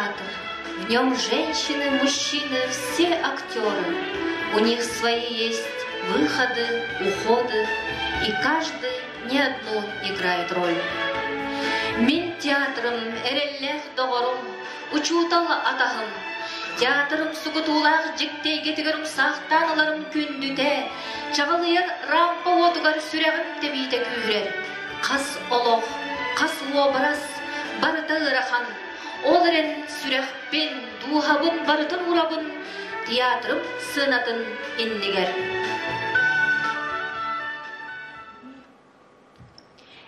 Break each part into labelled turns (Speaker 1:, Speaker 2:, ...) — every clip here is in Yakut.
Speaker 1: театр. В нем женщины, мужчины, все актеры. У них свои есть выходы, уходы, и каждый не одну играет роль. Мин театрым, эрэллээх доҕорум, учуутал атаһым. Театрым сугутуулаах дьикти эйгэтигэр умсаахтаан ыларым күндүтэ, чаҕылыйар рампа уотугар сүрэҕим тэбиитэ күүһүрэр. Хас олох, хас уобарас барыта ыарахан. Ол эрэн сүрэхпин, дууһабын барытын уурабын театрым сыанатын иннигэр.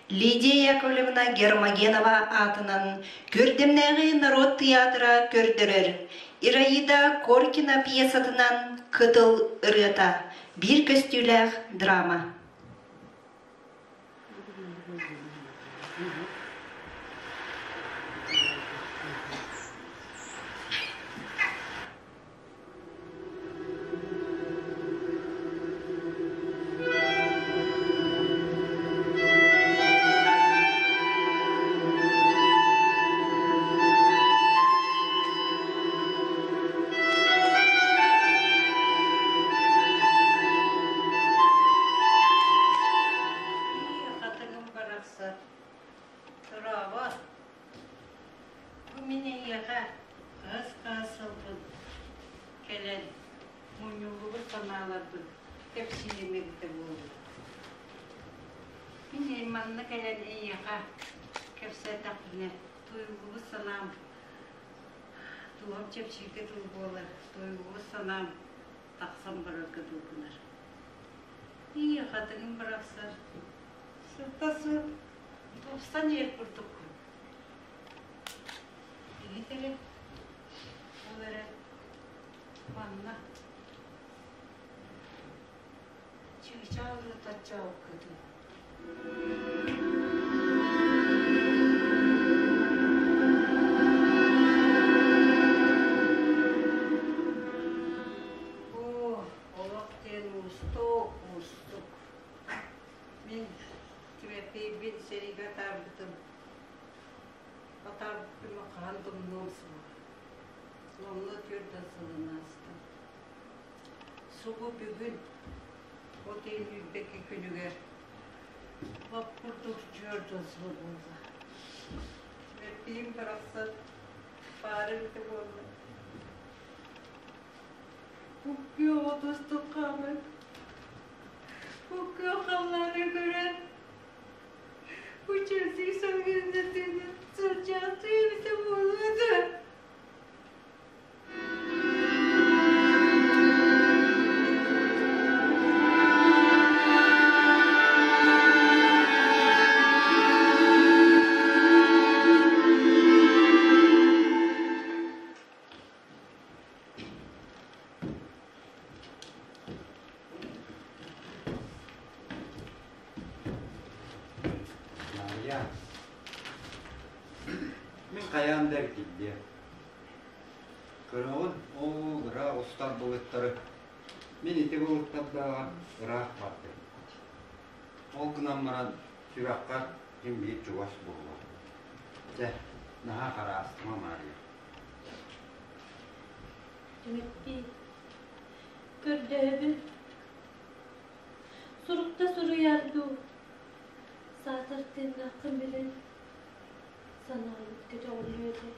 Speaker 2: Лидия Яковлевна Гермогенова аатынан Күөрдэмнээҕи норуот тыйаатыра көрдөрөр Ираида Коркина пьесатынан «Кытыл ырыата» биир көстүүлээх драма.
Speaker 3: Хатыҥым барахсан, дорообо. Бу мин эйиэхэ хаһыс-хаһыс сылбын кэлэн мунньуллубут санааларбын кэпсиирим эбитэ буолуо. Мин манна кэлэн эйиэхэ кэпсээтэхпинэ туйуллубут санаам туһам чэпчииргэ тыл буолар, туйуллубут санаам тахсан барарга дылгынар. Ии, хатыҥым барахсан, сылта сыл тупсан иһэр курдуккун. Иһит эрэ, ол эрэ манна чыычаах ырыта чаалкытын. Оо, олох диэн уустук, уустук. Мин Түмэппийбин сэриигэ атаарбытым. Атаарбыппын хаһан да умнуом суоҕа. Онно 40 сылын ааста. Субу бүгүн от ыйын үүрбэкки күнүгэр лап курдук 40 сыл буолла. Түмэппийим барахсан баара эбитэ буолла. Бу күөх от устун хааман, бу күөх халлааны көрөн, бу чэрдик салгынна тыынан сылдьаахтыы эбитэ буолуо да.
Speaker 4: Нарыйа, мин хайаан да эргиллиэ. Көрөҕүн, ол ыраах устар былыттары. Мин ити былыттардааҕар ыраах бардым. Ол гынан баран сүрэххэр ким биир чугас буолуо. Чэ, наһаа хараастыма Маарыйа.
Speaker 5: Түмэппий, көрдөһөбүн, сурукта суруйаар дуу, саатар тыыннааххын билэн, санаабыт көтөҕүллүө этэ.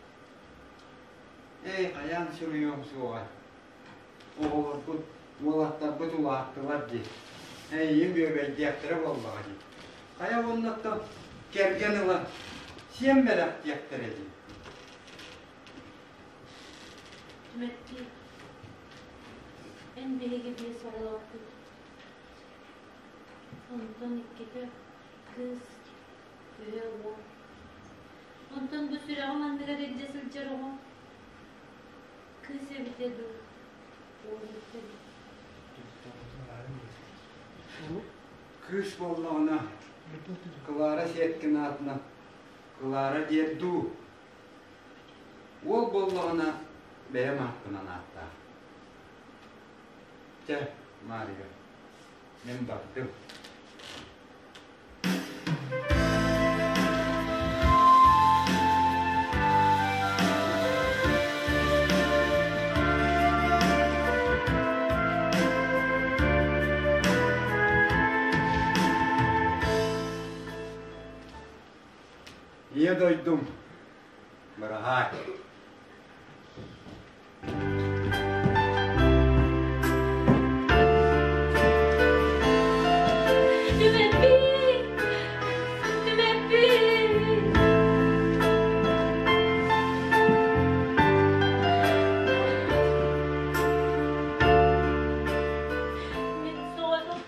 Speaker 4: Эй, хайаан суруйуом суоҕай? Оҕолорбут, уолаттарбыт улааттылар дии. Эйигин бүөбэйдиэхтэрэ буоллаҕа дии. Хайа уоннаттан кэргэн ылан сиэн бэлэхтиэхтэрэ дии.
Speaker 5: Түмэппий, эн биһиги биэс оҕолоохпут. Онтон иккитэ кыыс, үһэ уол. Онтон бу сүрэҕим анныгар илдьэ сылдьар оҕом кыыс эбитэ дуу, уол эбитэ дуу.
Speaker 4: Кыыс буоллаҕына, Клара Сеткин аатынан Клара диэр дуу, Уол буоллаҕына бэйэм ааппынан ааттаах. Чэ, Маарыйа, мин бардым. Ийэ дойдум, быраһаай.
Speaker 5: Мин соҕотох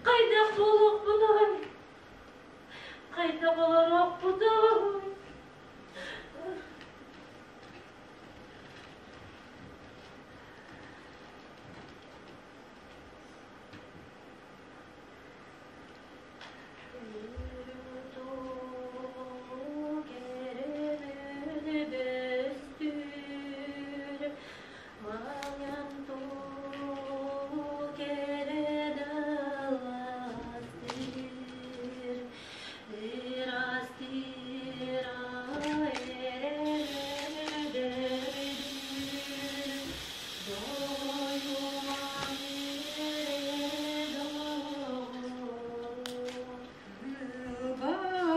Speaker 5: хайдах буолуохпунуй? Хайдах олоруохпутуй?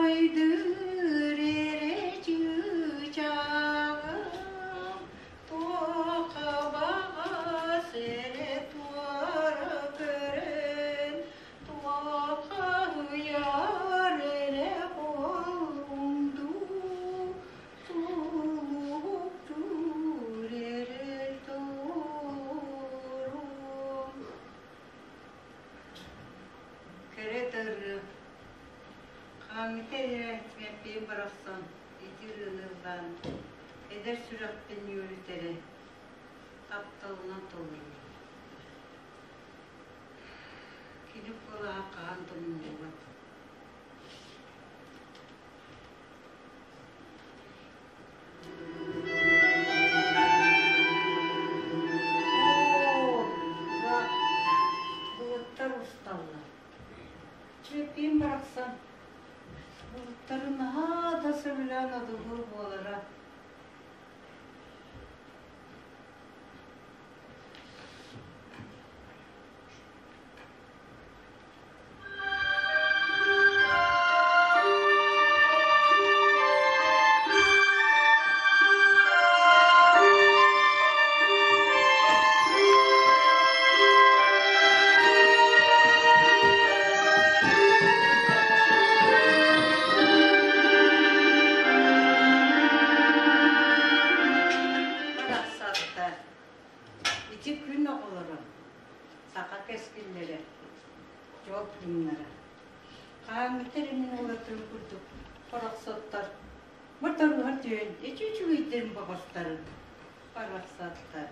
Speaker 3: Кыыбайдыыр эрэ чыычааҕым, туохха баҕас эрэ туора көрөн, туохха ыйар эрэ буоллум дуу, сулуктуур эрэ туорум. Кэрэ тарыа Хааммыта эрэ Түмэппийим барахсан ити ырыаны ыллаан, эдэр сүрэхпин үөрүтэрэ, тапталынан толорор. Кини куолаһа хаһан да умнуллубат. Оо, былыттар усталлар. Чүөппүйүм барахсан былыттары наһаа да сөбүлээн одуулуур буолара. Барахсаттар, ити күн оҕолоро, саха кэскиллэрэ, дьол кыымнара. Хаһааҥҥыта эрэ мин уолаттарым курдук хорохсоттор, Моторуһар түһэн эчи үчүгэйдэрин баҕастарын барахсаттар.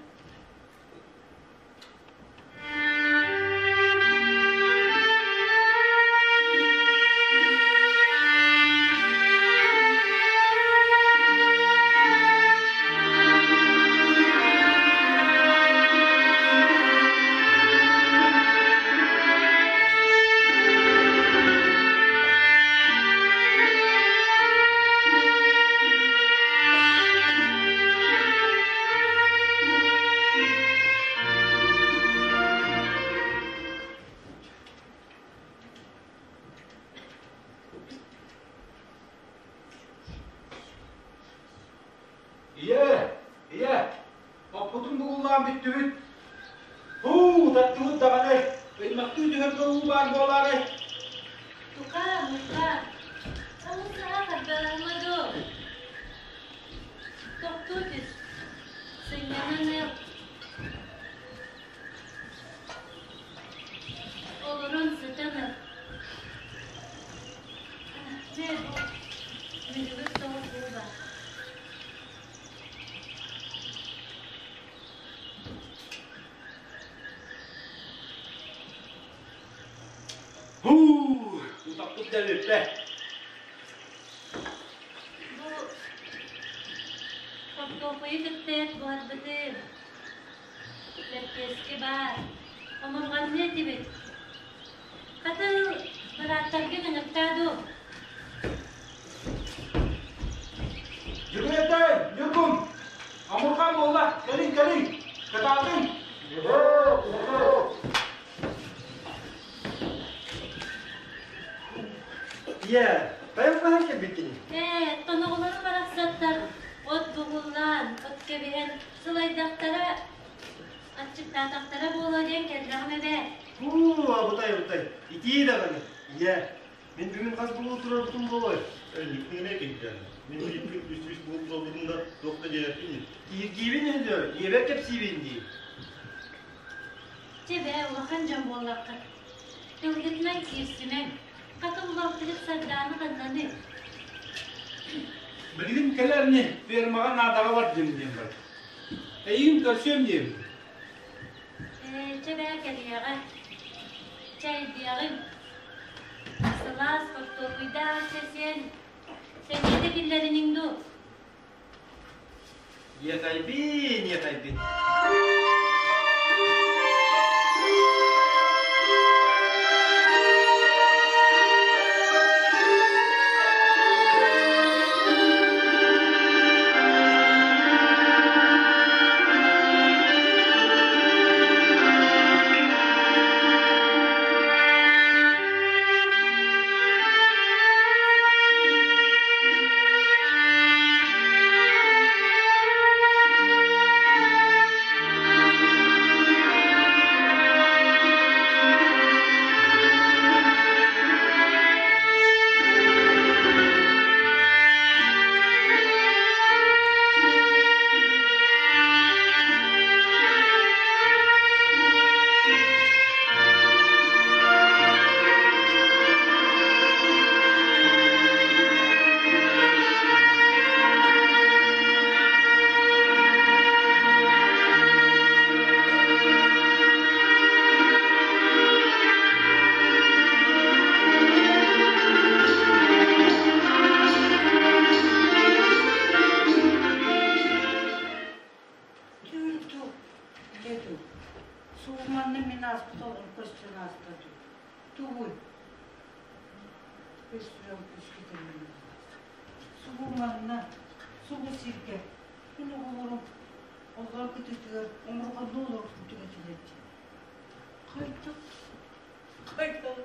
Speaker 6: Ийэ, ийэ, оппутун бугуллаан бүттүбүт. Һуу, таттыбыт даҕаны, ыймахтыы түһэргэ уу баар буолаарай?
Speaker 5: Тука, мука, алысаҕа харбаһыма дуу? Тохтуу түс, сынньанан ыл. Олорон сытан ыл. Дьэ, бу мүлүгүр соҕус уу баар.
Speaker 6: Һуу, утаппыт да бүппэ.
Speaker 5: Бу хортуоппуйу кытта буһарбытым. Лэппиэскэ баар. Омурҕанныа этибит. Хата бырааттаргын ыҥыртаа дуу?
Speaker 6: Дьүкүрэтэй, Ньургун, омурҕан буолла, кэлиҥ, кэлиҥ, кытаатыҥ.
Speaker 4: Ийээ, хайа хаһан кэлбиккиний?
Speaker 5: Ээ, Бугуллаан, от кэбиһэн, сылайдахтара, аччыктаатахтара буолуо диэн кэллэҕим эбээт.
Speaker 7: Һуу, абытай, абытай, итии даҕаны, ийээ, мин бүгүн хас бугул турарбытым буолуой?
Speaker 8: Өннүктүн эмиэ киһитэ. Мин биирбин үс-үс бугул турарбытын да туох да диэбэппин дии.
Speaker 7: Киһиргиибин үһү, ийэбэр кэпсиибин дии.
Speaker 5: Чэ бээ, улахан дьон буоллаххыт. Тылгытынан киирсимэҥ. Хата улааппыт Сардаана ханнаный?
Speaker 6: Билигин кэлэр ини, фермаҕа наадаҕа бардым диэн бар. Эйигин көрсүөм диэбит.
Speaker 5: Ээ, чэ бээ, кэлиэҕэ. Чэйдиэҕиҥ. Сылаас хортуоппуйдаах сиэн, сэниэтэ киллэриниҥ дуу?
Speaker 7: Иэтэйбин, иэтэйбин.
Speaker 3: Түүр туу, дьэ туу. Сууманна мин ааспыт олоҕум көстөн ааста дуу. Тугуй? Көс сүрэҕим күүскэ тэбэн Субу манна, субу сиргэ мин оҕолорум оллоон кытыытыгар омурҕанныы олорор курдук этилэр дии. Хайдах? Хайдах?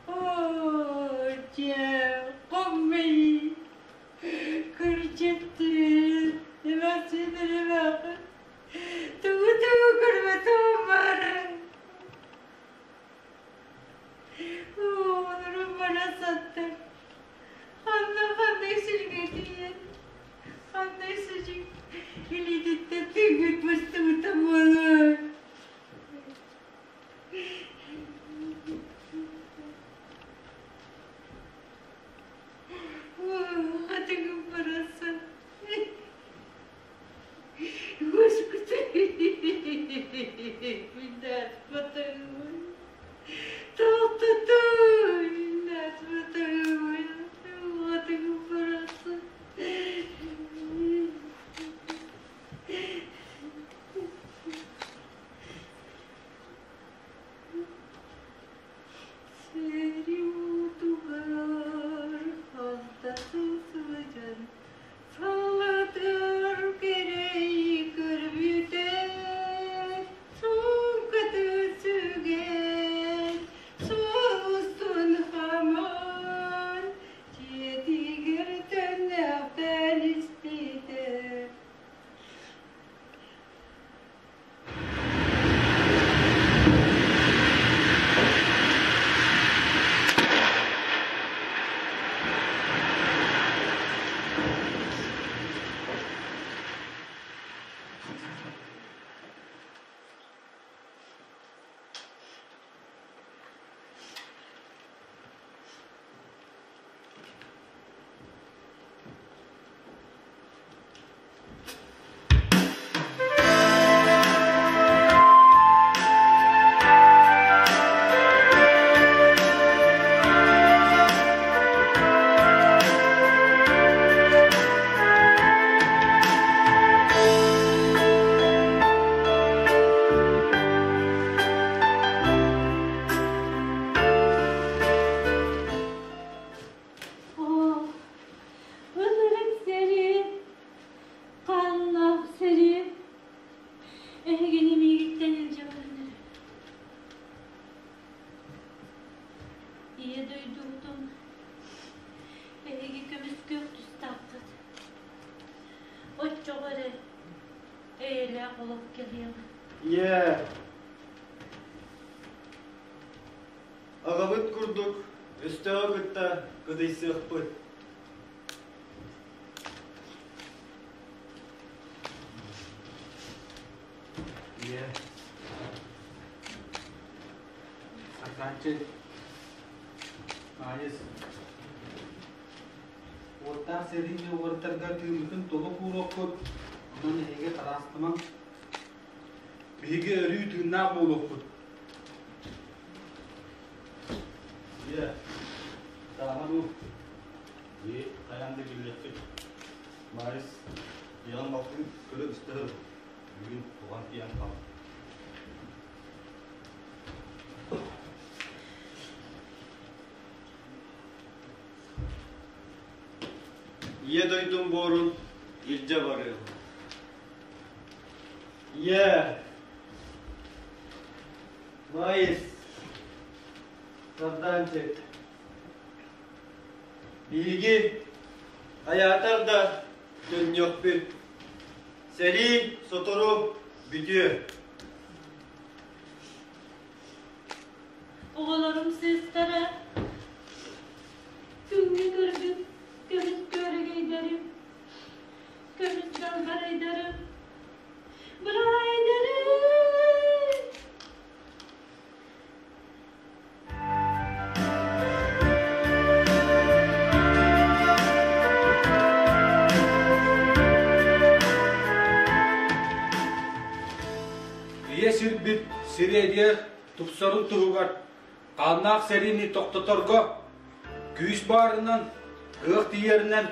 Speaker 3: Оо, дьэ, хоммей! Кырдьыктыы, эмээхсин эмээхсин, тугу-тугу көрбөтөҕүм баара. Оҕолорум барахсаттар, ханна-ханнык сиргэ тиийэн, ханнык сидьиҥ илиититтэн тыыгыт быстыбыта буолуой? Хатыгым барахсан. Господи, Миннэт Тоқтотуй, миннэт Хатыгым барахсан.
Speaker 5: Оччоҕо эрэ эйэлээх олох кэлиэҕэ.
Speaker 7: Ийээ, аҕабыт курдук өстөөҕү кытта кыдыйсыахпыт.
Speaker 6: Ийээ, Сардаанчы, Маайыс, уоттаах сэрии уордарга тыыммытын толук ууруохпут, онон эһиги хараастымаҥ. Биһиги өрүү тыыннаах буолуохпут.
Speaker 8: Ийэ, тааһа дуу? Ии, хайаан да киллиэхпит. Маайыс, ийэҕин балтын көрө-истэ сырыт. Бүгүн туган тиийэн хаал.
Speaker 7: Ийэ дойдум буорун илдьэ барыам. Ийээ, Маайыс, Сардаанчык, биһиги хайаатар да төннүөхпүт. Сэрии сотору бүтүө.
Speaker 5: Оҕолорум сыыстара, күҥҥэ көрбүт көмүс күөрэгэйдэрим, көмүс далбарайдарым, быраайдарым!
Speaker 6: Ийэ сирбит сириэдиэх тупсарын туһугар хааннаах сэриини тохтоторго күүс баарынан, кыах тиийэринэн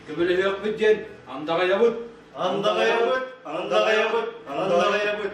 Speaker 6: көмөлөһүөхпүт диэн андаҕайабыт.
Speaker 8: Андаҕайабыт, андаҕайабыт, андаҕайабыт.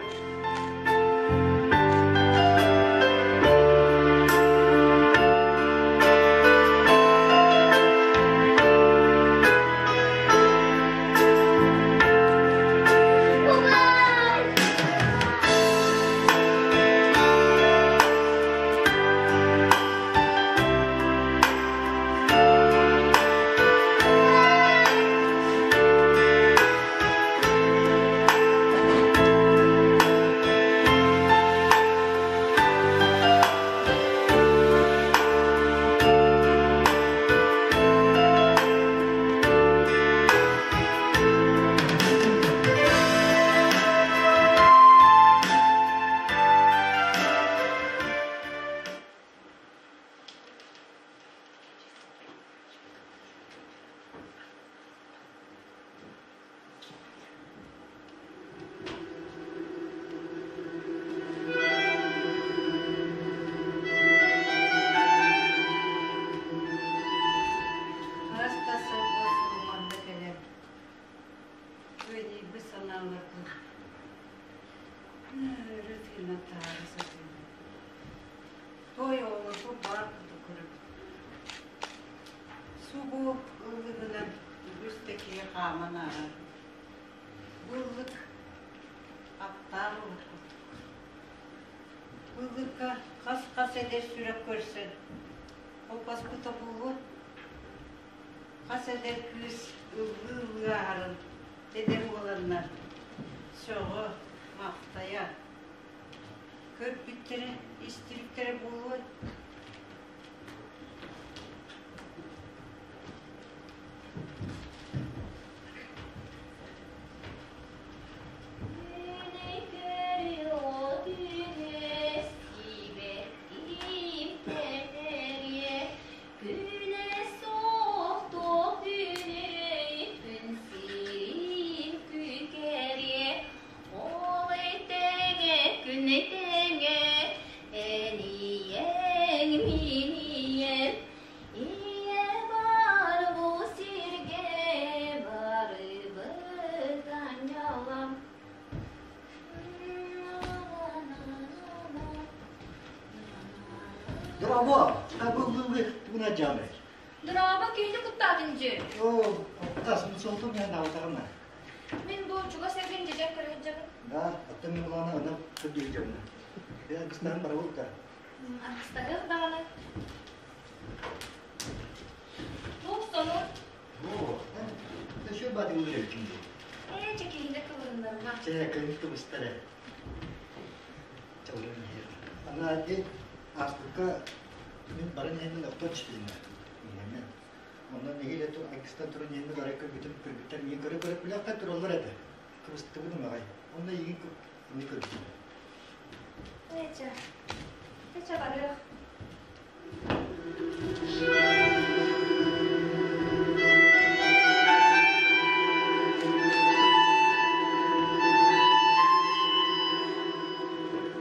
Speaker 3: Хас да сылга манна кэлэн Үөдүйбүт санааларбын өрө тыынан таһаара сатыыбын. Той оҕолорбут баар курдук көрөбүт. Субу ыллыгынан үгүс да киһи хааман ааһар. Бу ыллык аптаах ыллык курдук. Бу ыллыкка хас-хас эдэр сүрэх көрсөн, холбоспута буолуо. Хас эдэр кыыс ыллыы-ыллыы ааһарын эдэр уоланнар сөҕө, махтайа көрбүттэрэ, истибиттэрэ буолуой?
Speaker 5: Күнэ суох туох күнүй, күн сирин күкэриэ, Ол тэҥэ күн тэҥэ, эн ийэҥ мин ийэм, Ийэ бар бу сиргэ барыбыт анньалам.
Speaker 9: Дорообо, табыллыбы тугуна дьаамай.
Speaker 10: Дорообо, киһини куттаатын дьи.
Speaker 9: Оо, тас солтум мен аутарына.
Speaker 10: Мин бу чугас эргин дьэдьэн көрүһүдьэбин.
Speaker 9: Да, оттон мин улаана ына көрдүүрдьэбин. Я кыстаһын барабыт да.
Speaker 10: Аргыстаһыах даҕаны. Туох сонун?
Speaker 9: Оо, өсө бадыҥ үлэлкин. Чэ, кыыс кыбыстар ээ. Чалырын иһэр. Аны диэн ааспыкка мин баран иһэммин охтон түспүтүм Иһэммин. Онно нэһиилэ айгыстан туран иһэммин арай көрбүтүм, көрбүттэр миигин көрө-көрө күлэххэ тураллар этэ. Кыбыстыбытым аҕай. Онно эйигин эмиэ көрбүтүм.
Speaker 10: Эчэ, эчэ барыах.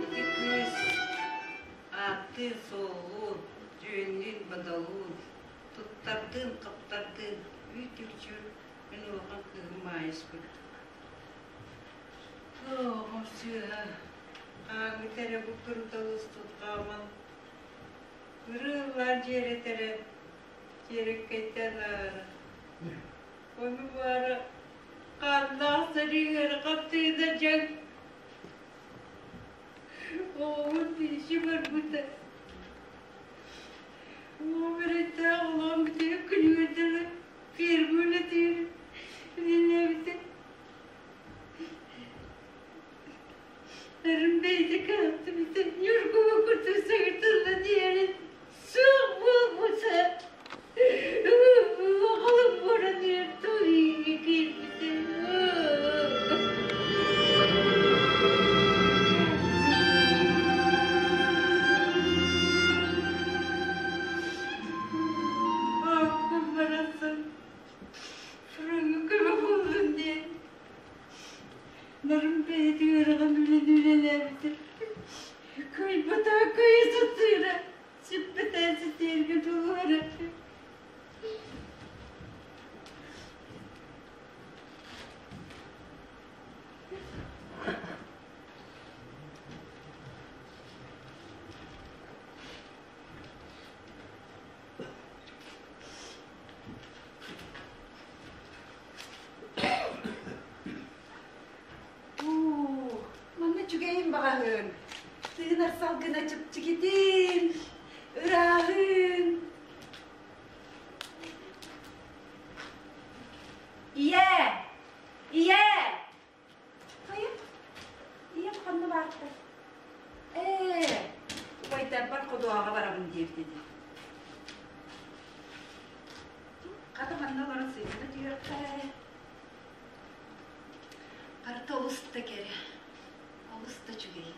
Speaker 3: Ити кыыс ааттыын-суоллуун, дьүһүннүүн-бодолуун, туттардыын-хаптардыын үүт-үкчү мин улахан кыыһым Маайыспыт. Оҕом сыыһа, хааҥҥыта эрэ бу кырдал устун хааман Ырыалаан дьиэрэтэрэ, дьиэрэккэйтэн аара. Ону баара хааннаах сэрии ыарахаттыына дьаҥ оҕобун тииши барбыта. Оҕом эрэйдээх олоҕум бүтэһик күнүгэр дылы ферма үлэтигэр үлэлээбитэ. Эрим бэйэтэ кыһаттыбыта Ньургуһун курдук сыгытылла диэри суох буолбута. Оҕолум буоран иһэр туйга киирбитэ. Ааккын барахсан фроҥҥа көмө буоллун диэн Нарын бэйэтин ыарахан үлэни үлэлээбитэ. Кыайбатаҕа кыайа сатыыра, сиппэтэ ситиэргэ дьулуһара.
Speaker 2: Уу, манна үчүгэйин баҕаһын, тыынар салгына чэпчэкитин, ырааһын. Ийээ! Ийээ! Хайа, ийэм ханна баарта? Ээ, убайдарбар ходуһаҕа барабын диэбит ини. Хата манна олорон сынньана түһүөххэ.
Speaker 1: Барыта олус да кэрэ, олус да үчүгэй.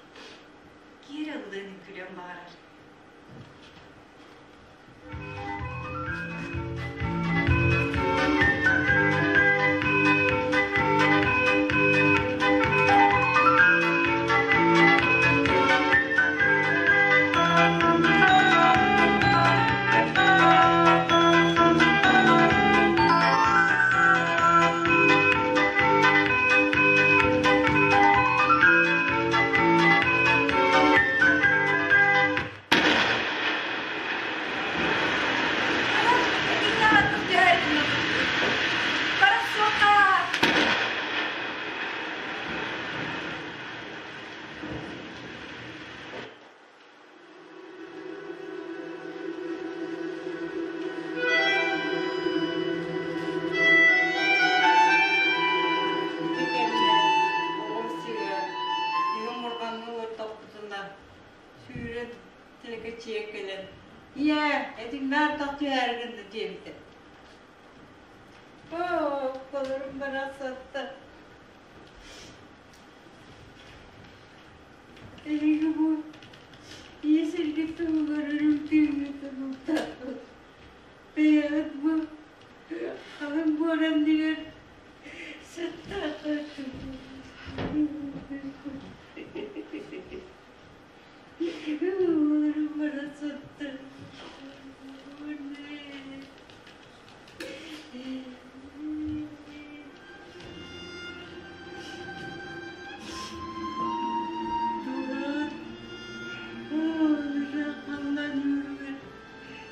Speaker 1: Киэр ыллыан үҥкүлүөн баҕарар.
Speaker 3: Ити кэмҥэ оҕом сыыһа күһүн мурҕаҥҥа олордохпутуна сүүрэн тэлэкэчийэ кэлэн «Ийээ, этиҥнээх ардах түһээри гынна» диэбитэ. Оо, холорум барахсаттар. Эһиги бу ийэ сиргит туһугар өрүм түүҥҥүтүн утарбыт. Бэйэҕит бу халыҥ буор анныгар сыттааххыт. Оҕолорум барахсаттар.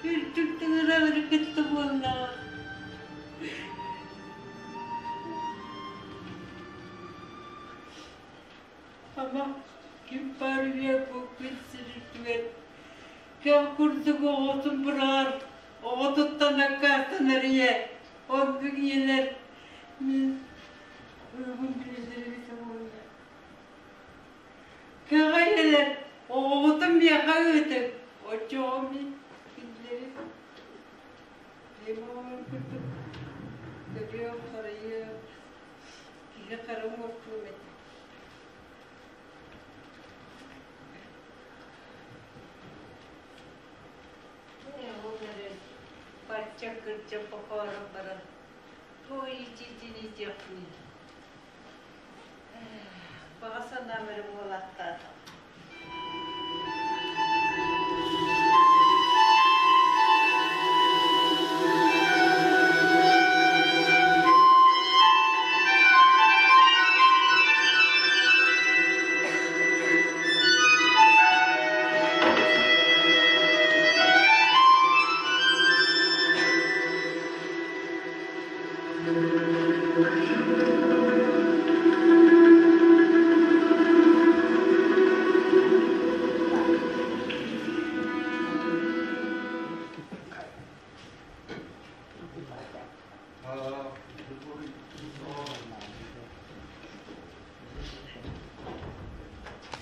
Speaker 3: Үрдүк тыҥыралары кытта буоллаҕа. Ама ким баар үйэ бу күн сиригэр кэм курдук оҕотун быраҕар, оҕотуттан аккаастанар ийэ, оннук ийэлэр мин уйугун билэллэр эбитэ буолуо. Кини хара уҥуохтуом этэ. Ээ, ол эрэн бачча кырдьан бохоорон баран туох иитиитин иитиэхпиний? Баҕа санаам эрэ буолаахтаата.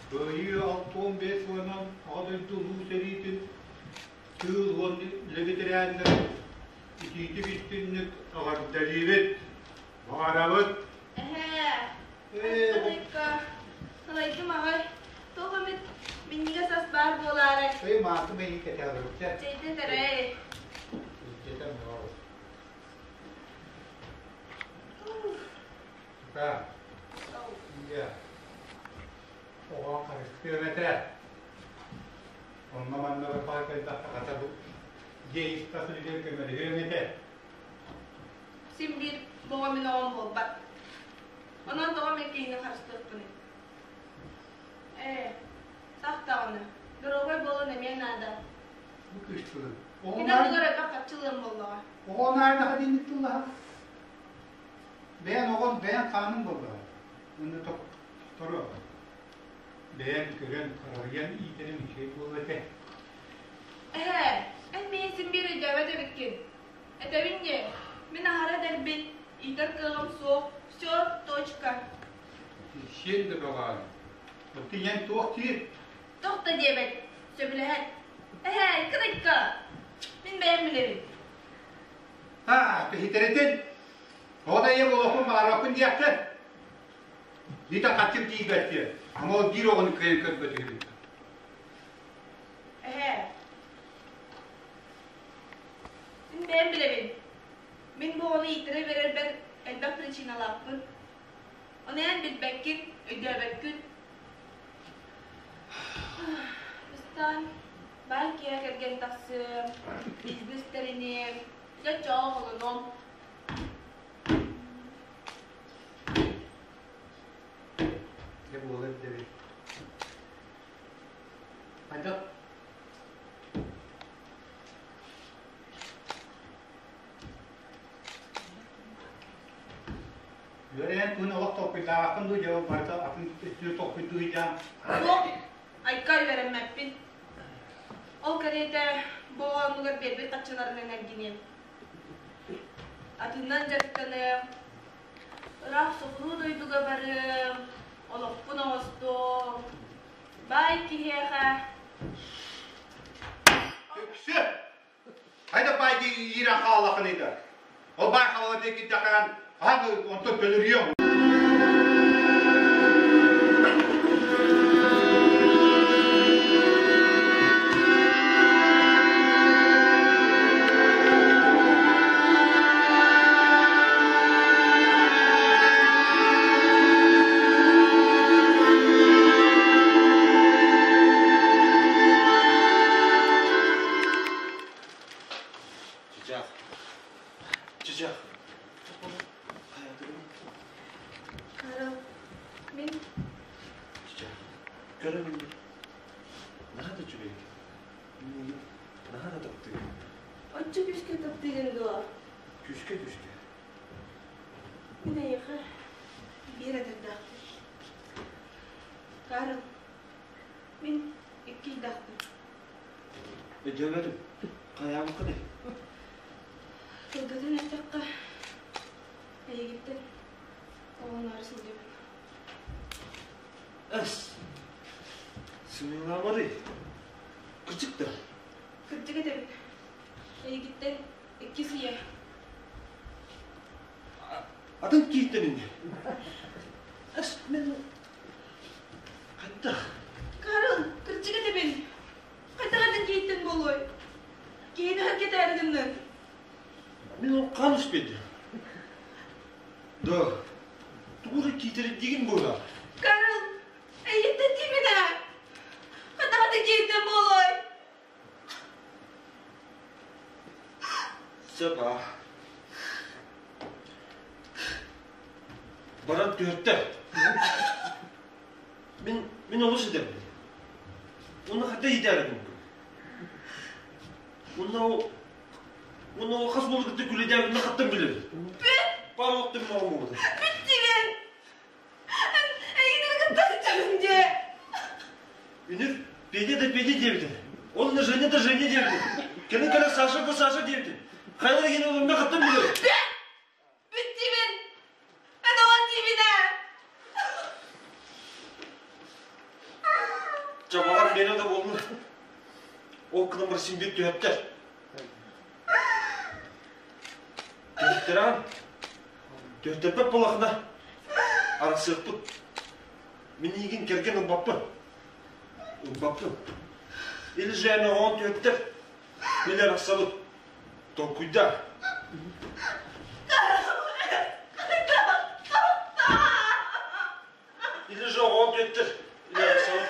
Speaker 6: Кыайыы 65 сылынан Аҕа дойду Улуу сэриитин тыыл уонна үлэ бэтэрээннэрин итиитик истинник эҕэрдэлиибит! Баҕарабыт!
Speaker 10: Эһээ, айка-тайка, салайдым аҕай. Туох эмит минньигэс ас баар буолаарай?
Speaker 6: Эй, мааты мэйии кэтэҕирбитэ.
Speaker 10: Чэйдэ тэрэй.
Speaker 6: Илдьэтэн бөҕө. Тука. Ийэ. Оҕо харыстыан этэ. Онно-манна барбаҕа кэлбэххэ хата бу дьиэ ис-тас үлүгэр көмөлөһүөҥ этэ.
Speaker 10: Син биир боҕо мин оҕом буолбат. Онон тоҕо мин киһини харыстыахпыный? Ээ, сах даҕаны, доруобай буолан эмиэ наада.
Speaker 6: Бу кыыс тылын.
Speaker 10: Кини оннугар элбэх харчылыам буоллаҕа.
Speaker 6: Оҕо наайдаха диэнник тыллаһар. Бэйэн оҕон бэйэн хааныҥ буоллаҕа. Онно торо. Бэйэн көрөн, харайан иитэрим үчүгэй буолуо этэ.
Speaker 10: Эһээ, эн миигин син биир өйдөөбөт эбиккин. Этэбин дии, мин аһара эдэрбин, иитэр кыаҕым суох, все, точка.
Speaker 6: Сиэн да бөҕөөн. Оттон ийэҥ туох диир?
Speaker 10: Туох да диэбэт, сөбүлэһэр. Эһээ, кырыкка! Мин бэйэм билэбин.
Speaker 6: Аа, киһитэритин! Оҕо да ийэ буолуохпун баҕарбаппын диэххин. Биитэ хаччым тиийбэт диэн. Ама ол биир оҕону кыайан көрбөт үһүбүн.
Speaker 10: Эһээ, мин бэйэм билэбин. Мин бу оҕону ииттэрэ биэрэрбэр элбэх причиналаахпын. Ону эн билбэккин, өйдөөбөккүн. Бастаан баай киһи кэргэн тахсыам, бизнес тэриниэм, дьэ чоох оҕолонуом.
Speaker 6: Дьэ буолар дэбит. Хайдах? Үөрэнэн туһун олох толкуйдаабаккын дуу, дьэ барыта атын өттүнэн толкуйдуу сылдьаҕын?
Speaker 10: Суох, айка үөрэммэппин. Ол кэриэтэ бу оонньугар биэрбит харчыларынан эргиниэм. Атынынан дьарыктаныам, ыраах соҕуруу дойдуга барыам, олохпун оҥостуом, баай киһиэхэ
Speaker 6: Үксү! Хайда баай иирэн хааллаххыный да? Ол баай хаалла диэкиддэххэ хаһан онтон төлөрүйүөҥ.
Speaker 8: Чычах. Чычах. Хайатыгын?
Speaker 10: Карл, мин
Speaker 8: Чычах. Көрөбүн. Наһаа да үчүгэй. Миигин наһаа да таптыыр.
Speaker 10: Оччо күүскэ таптыыгын дуо?
Speaker 8: Күүскэ күүскэ.
Speaker 10: Мин эйиэхэ биир эдэрдээхпин. Карл, мин икки ыйдаахпын.
Speaker 8: Өйдөөбөтүм. Хайаабыккыный?
Speaker 10: Кылгатан эттэххэ, эйигиттэн оҕоноору сылдьабын.
Speaker 8: Эс! Сымыйалаабарый? Кырдьык да?
Speaker 10: Кырдьык этэбин. Эйигиттэн иккис ийэ.
Speaker 8: Атын кииртэн инни.
Speaker 7: Мен хайдах?
Speaker 10: Карл, кырдьык этэбин. Хайдах атын киһиттэн буолуой? Киһини өһөр кэтээри гынныҥ.
Speaker 7: Мин ол хаан успети. Да, тугу эрэ киитэрдиигин буолар.
Speaker 10: Карл, эйиттэн тииминэ. Хайдах атын киһиттэн буолуой?
Speaker 7: Сөп аа. Баран түһэртэ. Мин, мин олус идэбин. Уонна хайда иитээри гыммын. Уонна ол, уонна ол хас буолу кытта күлэдээбитин хаттан билэбин.
Speaker 10: Бүт!
Speaker 7: Пара оттон муҥа
Speaker 10: Бүттүбүн! Эйигин кытта сылдьабын дьэ!
Speaker 7: Үнүр Петя да Петя диэбитин. Ол на Женя да Женя диэбитин. Кэлин кэлэн Саша да Саша диэбитин. Хайалар иһин олорно хаттан билэбин.
Speaker 10: Бүт! Бүттүбүн! Эн оҕон диибин ээ!
Speaker 7: Чабаҕар миэнэ да буоллун. Ол гынан баран син биир түһэттэр. Түһэттэрэҕин. Түһэттэрбэт буоллаххына арахсыахпыт. Мин эйигин кэргэн ылбаппын. Ылбаппын. Или же эн оҕоҕун түһэттэр. Мин арахсабыт. Толкуйдаа. Или же оҕоҕун түһэттэр. Или арахсабыт.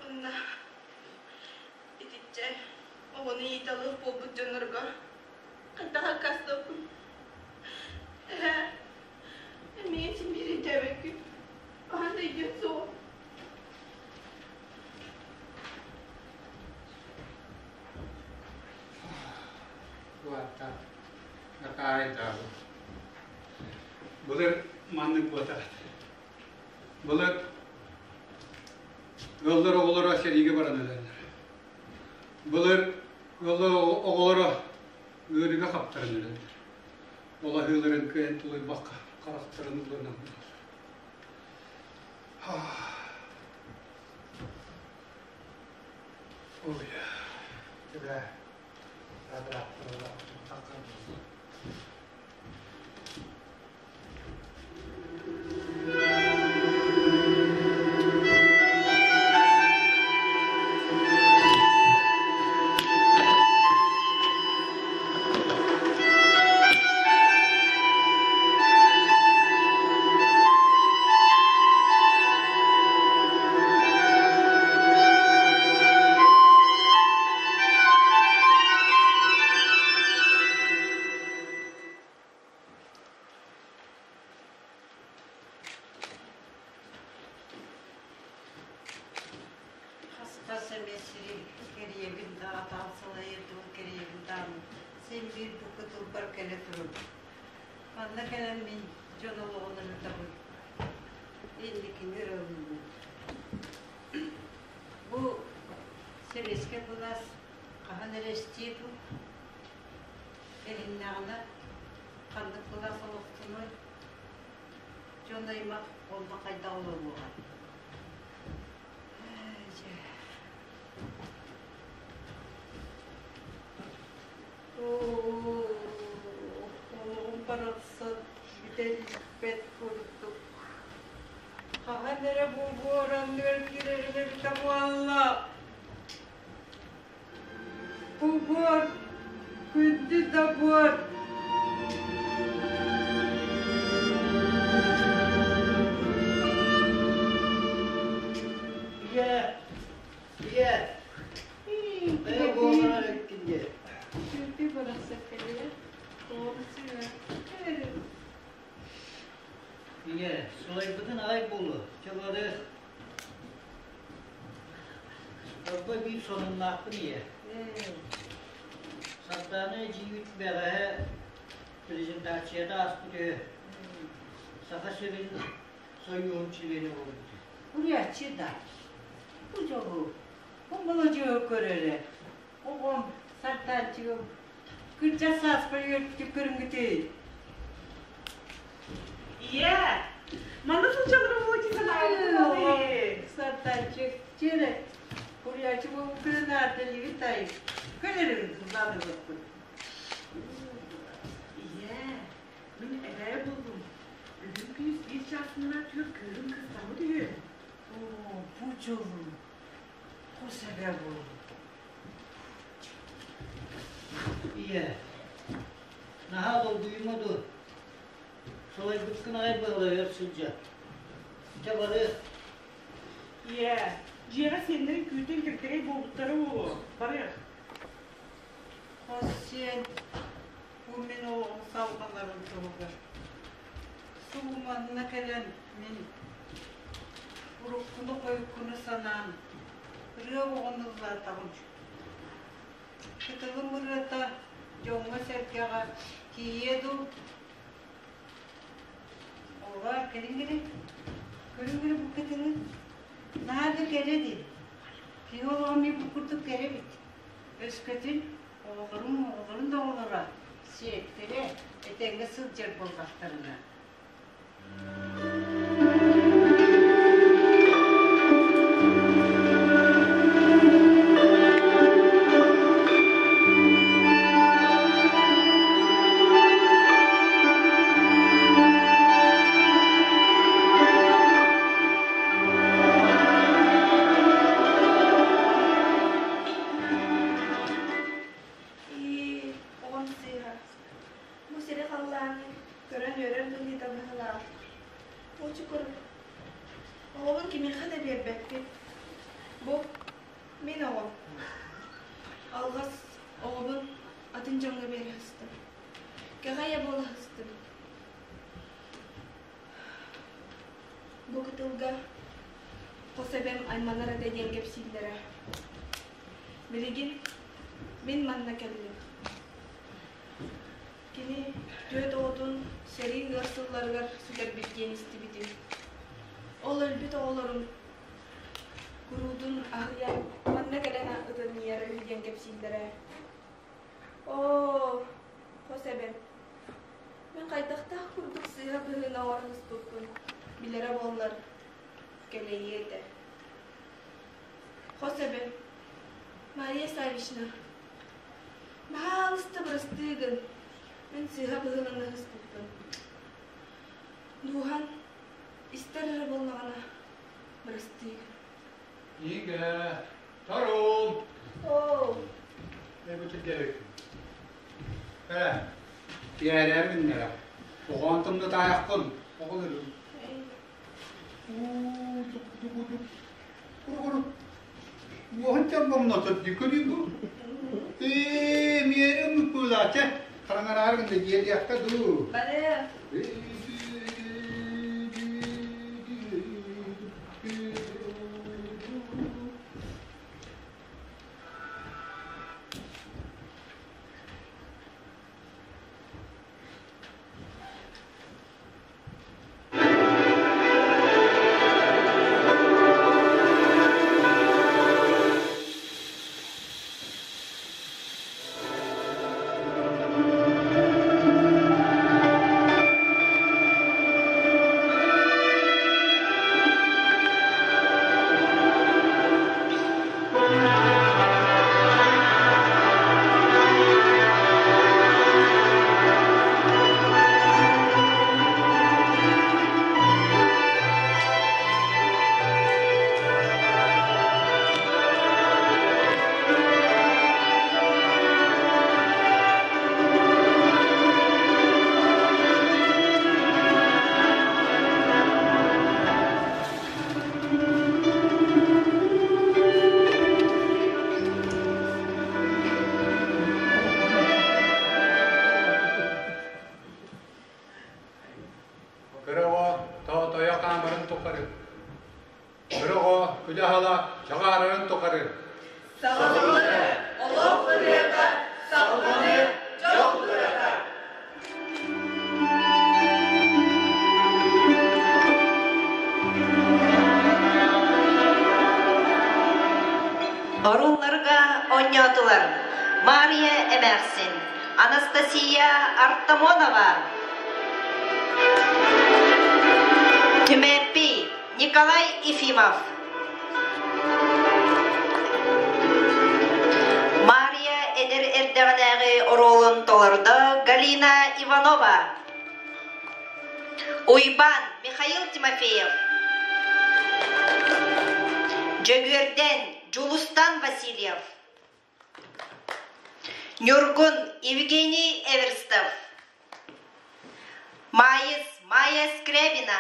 Speaker 10: Уонна итиччэ оҕону иитэ-алыах буолбут дьоннорго хайдах аккаастыахпын? Эһээ, эмиэ син биир өйдөөбөккүн. Хаһан да өйдүөн суоҕум.
Speaker 6: Улаатта, акаарайдаабыт. Былыр маннык буотах. Былыр ыаллар оҕолоро сэриигэ баран өлөллөр. Былыр ыаллар оҕолоро ыарыыга хаптаран өлөллөр. Ол аһыыларын кыайан тулуйбакка харахтарын ылынан ылаллар. Ой, тебя
Speaker 3: Хас-хас эмэ сири кэрийэбин да атаан салайырдыбын кэрийэбин даҕаны син биир бу кытылбар кэлэ турабын. Манна кэлэн мин дьон олоҕун ырытабын, инникини ыралыыбын. Бу сэбиэскэй былаас хаһан эрэ эстиэ дуу? Эһиннэҕинэ ханнык былаас олохтонуой? Дьон аймах онно хайдах олоруоҕай? Дьэ. Олоҕум барахсан бүтэн испэт курдук. Хаһан эрэ бу буоранныгар киирэрим эбитэ буолла. Бу буор, күндү да буор.
Speaker 9: Ийэ, ийэ, бэйэ буолар эккин диэ.
Speaker 2: Күндү барахсан кэлиэ.
Speaker 9: Ийэ, сылайбытын аҕай буолуо, чэ барыах. Ордо биир сонуннаахпын ийэ. Сардаана эдьиийбит бэҕэһээ презентацията ааспыт үһү.
Speaker 11: Саха сирин Сойууһун чилиэнэ буолбута.
Speaker 3: Уряччы да. Бу дьолу, бу молодьуоһу көр эрэ. Оҕом, сардаанчыгым, кырдьар сааспар үөрдүк көрүҥҥүтүй.
Speaker 12: Ийээ, манна сылдьаллара буолуо дии санаабытым.
Speaker 3: Сардаанчык, чээрэ, Уряччы буолбуккун наардалыыбын таайым. Көр эрэ ыллаабыппыт.
Speaker 12: Ийээ, Мин эбээ буоллум. Бүгүн күнүс биир чаасыннар түөрт кыыһым кыыстаммыт үһү.
Speaker 3: Оо, бу дьолу хос эбээ буоллум.
Speaker 11: Ийээ, наһаа долгуйума дуо? Салайбыккын аҕай быһалайар сылдьа. Дьэ бары
Speaker 12: Ийээ, дьиэҕэ сиэннэрин күүтэн кэлтэгэй буолбуттара буолуо. Барыах.
Speaker 3: Хос сиэн Бу мин олоҕум салҕанарын туһугар. Субу манна кэлэн мин уруккуну-хойуккуну санаан ырыа оҕону ыллаатаҕым. Кытылым ырыата дьоҥҥо-сэргэҕэ тиийиэ дуу? Оҕолоор, кэлиҥ эрэ, көрүҥ эрэ бу кытылы. Наһаа да кэрэ дии. Киһи олоҕо эмиэ бу курдук кэрэ эбит. Өскөтүн оҕолорум оҕолорун да оҕолоро сиэттэрэ этэҥҥэ сылдьар буоллахтарына.
Speaker 10: Ии, оҕом сыыһа. Бу сири халлааны көрөн үөрэр быһыыта быһыылаах. Очукур, оҕобун кимиэхэ да биэрбэппин. Бу мин оҕом. Алҕас оҕобун атын дьоҥҥо биэрэ сыстым. Кэҕэ буола сыстым. Бу кытылга хос эбэм айманар этэ диэн кэпсииллэрэ. Билигин мин манна кэллим. Кини түөрт оҕотун сэрии ыар сылларыгар сүтэрбит диэн истибитим. Ол өлбүт оҕолорун куруутун аһыйан манна кэлэн ытынньыйар үһү диэн кэпсииллэрэ. Оо, хос эбэм, мин хайдахтаах курдук сыыһа быһыыны оҥоро сыспыппын билэрэ буоллар, кэлэйиэ этэ. Хос эбэм, Мария Савична, баһаалыста бырастыы гын, мин сыыһа быһыылана сыспыппын. Дууһаҥ истэр эрэ буоллаҕына, бырастыы гын.
Speaker 6: Игэ, Тарун!
Speaker 10: Оо!
Speaker 6: Эбитиргэбит. Ээ, тиэрээр гыннара. Оҕоон тымнытаайаххын, оҕолорум. Уу, тук-тук-тук. Куру-куру. Уоһун чорбоҥнотор диккөрүү бу. Ээ, миэрэ мыккуулаача. Хараҥараары гында дьиэлиэххэ дуу.
Speaker 10: Бары.
Speaker 6: Кыра оҕо тоотойо хаамарын тухары, кыра оҕо күлэ-аһала чаҕаарарын тухары.
Speaker 10: Саҕаланыы, олох ырыата, саҕаланыы, дьол ырыата.
Speaker 1: оонньоотулар Мария эмээхсин, Анастасия Артамонова, Түмэппий Николай Ефимов, Мария эдэр эрдэҕинээҕи оруолун толордо Галина Иванова, Уйбаан Михаил Тимофеев, Дьөгүөрдэн Дьулустан Васильев, Ньургун Евгений Эверстов, Маайыс Майя Скрябина,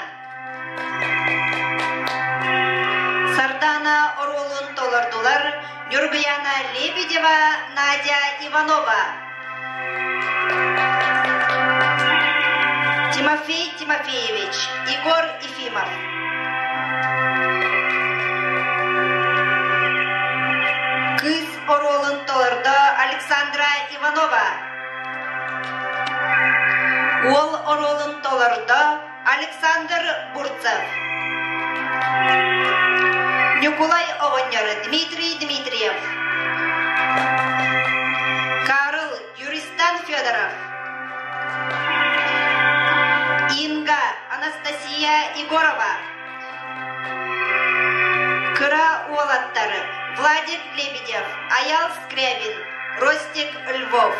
Speaker 1: Сардаана оруолун толордулар Ньургуяна Лебедева, Надя Иванова. Тимофей Тимофеевич, Егор Ефимов. Кыыс оруолун толордо Александра Иванова. Уол оруолун толордо Александр Бурцев. Ньукулай оҕонньор Дмитрий Дмитриев. Карл Юристан Федоров. Инга Анастасия Егорова. Кыра уолаттары Владик Лебедев, Аял Скрябин, Ростик Львов.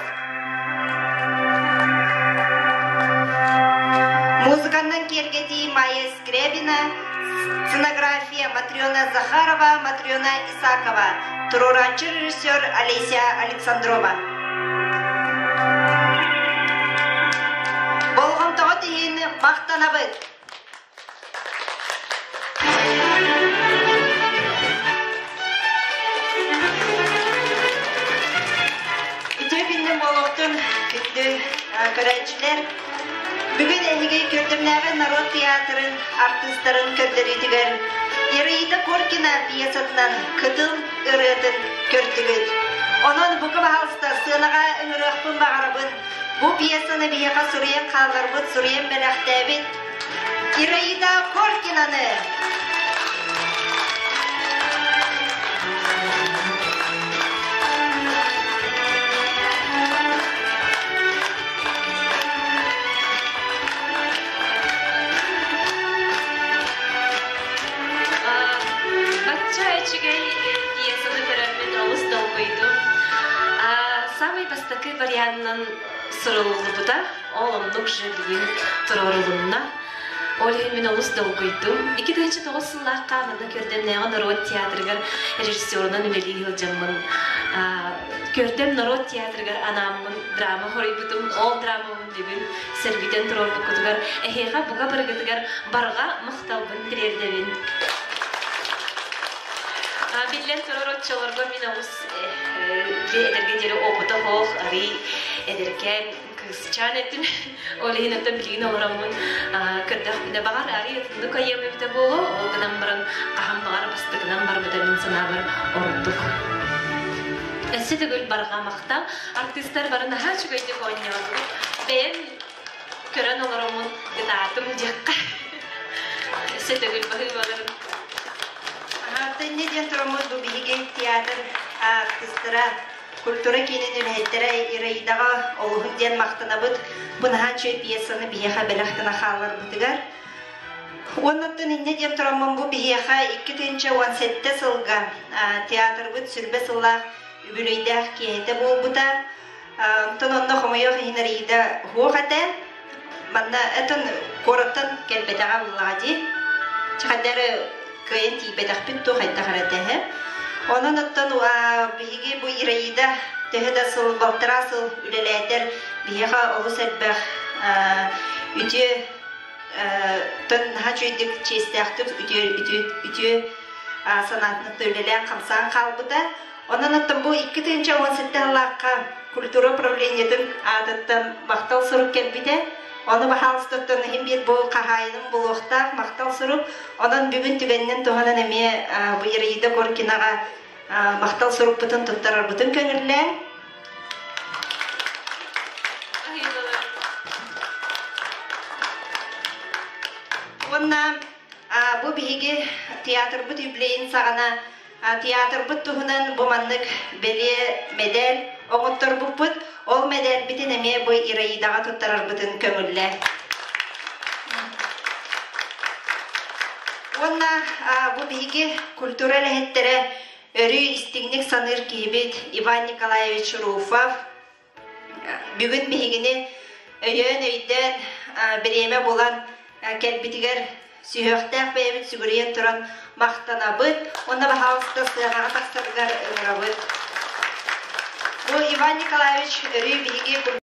Speaker 1: Музыканнан киэргэтии Майя Скрябина, сценография Матрена Захарова, Матрена Исакова, туруорааччы режиссер Олеся Александрова. Болҕомтоҕо иһин махтанабыт! Үтүө күннэн буолуохтун күндү көрөөччүлэр. Бүгүн эһиги Күөрдэмнээҕи норуот театрын артыыстарын көрдөрүүтүгэр Ираида Коркина пьесатынан Кытыл ырыатын көрдүгүт. Онон бука баһаалыста сыанаҕа ыҥырыахпын баҕарабын. Бу пьесаны биһиэхэ суруйан хаалларбыт, суруйан бэлэхтээбит Ираида Коркинаны!
Speaker 13: Бачча үчүгэй пьесаны көрөммүн олус долгуйдум. Самый бастакы варианынан суруллубута. Ол оннук же бүгүн туруорулунна. Ол иһин мин олус долгуйдум. 2009 сыллаахха манна Көрдөмнөөҕү норуот театрыгар режиссерунан үлэлии сылдьаммын Көрдөм норуот театрыгар анааммын драма хоруйбутум. Ол драмабын бүгүн сэргитэн туруорбуккутугар эһиэхэ бука барыгытыгар барҕа махталбын тириэрдэбин. Биллэн турар оччолорго мин олус эдэргэ диэри опыта суох, арый эдэркээн кыысчаан этим. Ол иһин оттон билигин олороммун көрдөхпүнэ баҕар арый атыннык айыам эбитэ буолуо, ол гынан баран хаһан баҕар бастакынан барбыта мин санаабар ордук. Өссө төгүл барҕа махтал. Артыыстар бары наһаа үчүгэйдик оонньоотулар. Бэйэм көрөн олороммун ытаатым диэххэ. Өссө төгүл баһыыбаларын.
Speaker 1: Инньэ диэн тураммыт бу биһиги театр артыыстара, культура киинин үлэһиттэрэ Ираидаҕа олуһун диэн махтанабыт. Бу наһаа үчүгэй пьесаны биһиэхэ бэлэх гына хаалларбытыгар. Уоннаттан инньэ диэн тураммын бу биһиэхэ 2017 сылга театрбыт сүрбэ сыллаах үбүлүөйдээх киэһэтэ буолбута. Онтон онно хомойуох иһин Ираида уһуох этэ. Манна этон куораттан кэлбэтэҕэ буллаҕа дии. Чахайдары кыайан тиийбэтэхпит туох хайдах эрэ этэ. Онон оттон биһиги бу Ираида төһө да сыл балтараа сыл үлэлээтэр биһиэхэ олус элбэх үтүө тон наһаа үчүгэйдик чиэстээхтик үтүө үтүө үтүө санаатын үлэлээн хамсаан хаалбыта. Онон оттон бу 2017 сыллаахха культура управлениетын аатыттан махтал сурук кэлбитэ. Ону баһаалыстаттан иһин биир бу хаһаайыным булуохтаах махтал сурук. Онон бүгүн түгэнинэн туһанан эмиэ бу Ираида Коркинаҕа махтал сурукпутун туттарарбытын көҥүллээн. Уонна бу биһиги театрбыт юбилейин саҕана. Театрбыт туһунан бу маннык бэлиэ мэдэл оҥотторбуппут. Ол мэдээлбитин эмиэ бу Ираидаҕа туттарарбытын көҥүллэ. Уонна бу биһиги культура үлэһиттэрэ өрүү истиҥник саныыр киһибит Иван Николаевич Руфов бүгүн биһигини өйөөн-өйдөөн бириэмэ булан кэлбитигэр сүһүөхтээх бэйэбит сүгүрүйэн туран махтанабыт уонна баһаалыста сыанаҕа тахсарыгар ыҥырабыт. Бу Иван Николаевич өрүү биһиги.